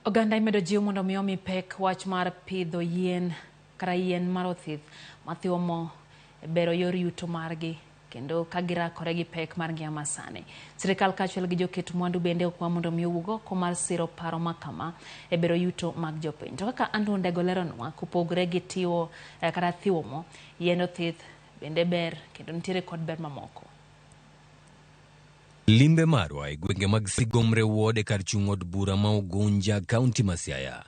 Oganda imedo jiw mondo mi omi pek wach mar pidho yien kata yien mar othith mathiwo mo e bero yor yuto margi kendo ka girakore gi pek mar ngima masani. Sirikal kaachiel gi joket mwandu bende okwa mondo mi owuog oko mar siro paro ma kama e bero yuto mag jopiny. To kaka Andrew Ndego leronwa, kopogore gi tiwo kata thiwo mo, yiend othith bende ber kendo nitiere kod ber mamoko. Limbe marwa e gwenge mag Sigomre Ward e kar chung' od bura ma Ugunja, kaunti ma Siaya.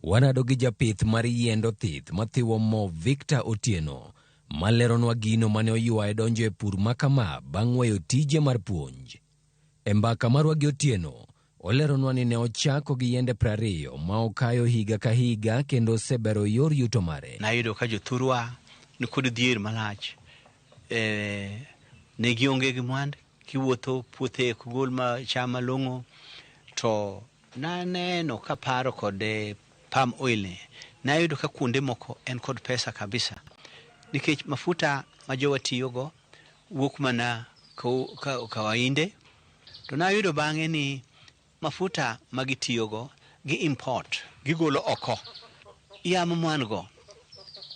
Warado gi japith mar yiend othith mathiwo mo Victor Otieno, maleronwa gino mane oywaye donjo e pur ma kama bang' weyo tije mar puonj. E mbaka marwa gi Otieno, oleronwa ni ne ochako gi yiende 20 ma okayo higa ka higa kendo osebero yor yuto mare. Nayudo ka jothurwa nikod dhier malach, ne gionge gi mwandu, kiwuotho puothe ok gol ma cham malong'o, to naneno kaparo kod palm oil ni, nayudo ka kuonde moko en kod pesa kabisa, nikech mafuta ma jowa tiyogo wuok mana kawainde, to nayudo bang'e ni mafuta ma gitiyogo gi import, gigolo oko. Yamo mwan go,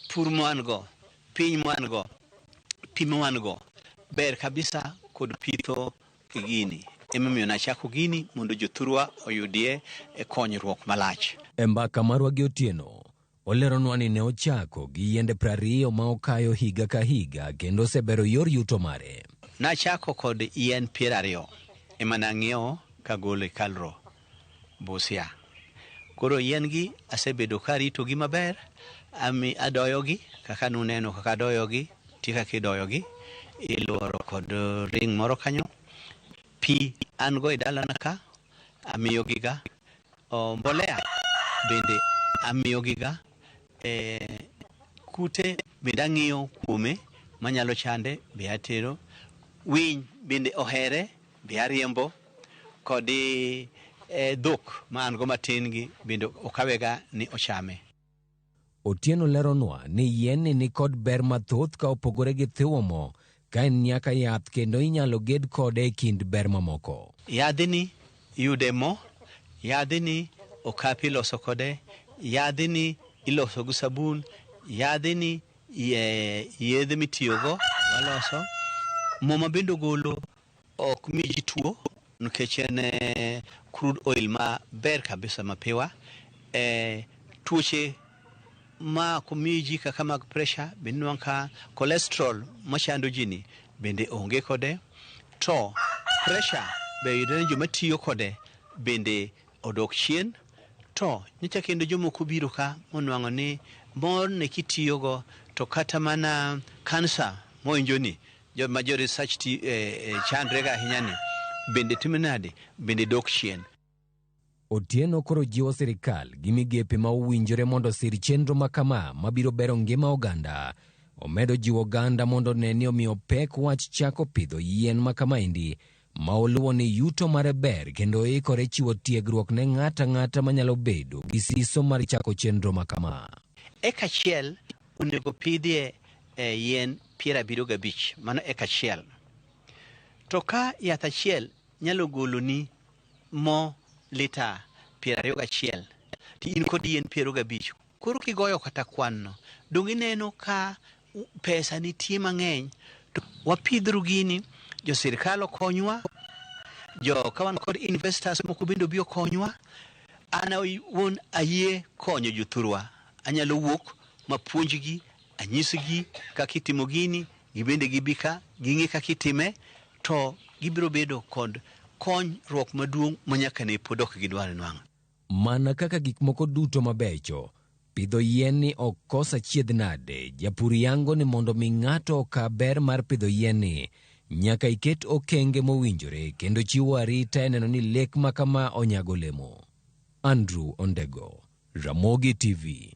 pur mwan go, piny mwan go, pi mwan go ber kabisa kod pitho gini. Emomiyo nachako gini mondo jothurwa oyudie e konyruok malach. E mbaka marwa gi Otieno, oleronwa ni ne ochako gi yiende 20 ma okayo higa ka higa kendo osebero yor yuto mare. Nachako kod yien 20 ema nang'iewo kagolo e Kalro, Busia. Koro yien gi asebedo ka aritogi maber, adoyogi kaka nuneno kaka adoyogi, nitie kaka idoyogi, iluoro kod ring moro kanyo. Pi an go e dalana ka, amiyogiga. Mbolea bende amiyogiga. Kute bende ang'iyo kuome manyalo chande be atero. Winy bende ohere be ariembo. Kod dhok ma an go matin gi bende okawega ni ochame. Otieno leronwa ni yien ni nikod ber mathoth ka opogore gi thiwo mo, ka en nyaka yath kendo inyalo ged kode e kind ber mamoko. Yadhni iyude mo, yadhni okapi iloso kode, yadhni iloso gi sabun, yadhni yedhe mitiyogo waloso. Mo ma bende ogolo ok mi ji tuo nikech en crude oil ma ber kabisa mapiwa. Tuoche ma ok mi ji kaka mag pressure bende inwang'o ka cholesterol machando ji ni bende onge kode. To pressure be yudore ni joma tiyo kode bende odok chien. To nyocha kendo jomoko biro ka monwang'o ni mor ne kitiyogo to kata mana kansa mowinjo ni ma jo research chandre ga ahinya ni bende timo nade, bende dok chien. Otieno koro jiwo sirikal gi migepe ma owinjore mondo osir chenro ma kama mabiro bero ngima oganda. Omedo jiwo oganda mondo one ni omiyo pek wach chako pidho yien ma kamaendi ma oluwo ni yuto mare ber kendo oikore chiwo tiegruok ne ng'ato ang'ata manyalo bedo gi siso mar chako chenro ma kama. Eka achiel onego pidhie yien 75, mano eka achiel. To ka yath achiel nyalo goloni mo lita 21, to in kod yien 25. Koro kigoyo kata kwan no, dong' ineno ka pesa nitie mang'eny. To wapidhru gini, jo sirikal okonywa, jo ka wan kod investors moko bende obi okonywa. An awuon ayie konyo jothurwa. Anyalo wuok mapuonjgi, anyisgi kaka itimo gini, gibende gibi ka, ging'e kaka itime, to gibiro bedo kod konyruok maduong' ma nyaka ne pod ok gidwar nwang'o. Mana kaka gik moko duto mabecho, pidho yien ni ok kos achiedh nade. Japur yango ni mondo mi ng'ato oka ber mar pidho yien ni, nyaka iket okenge mowinjore kendo chiwo arita e neno ni lek ma kama onyago olemo. Andrew Ondego, Ramogi TV.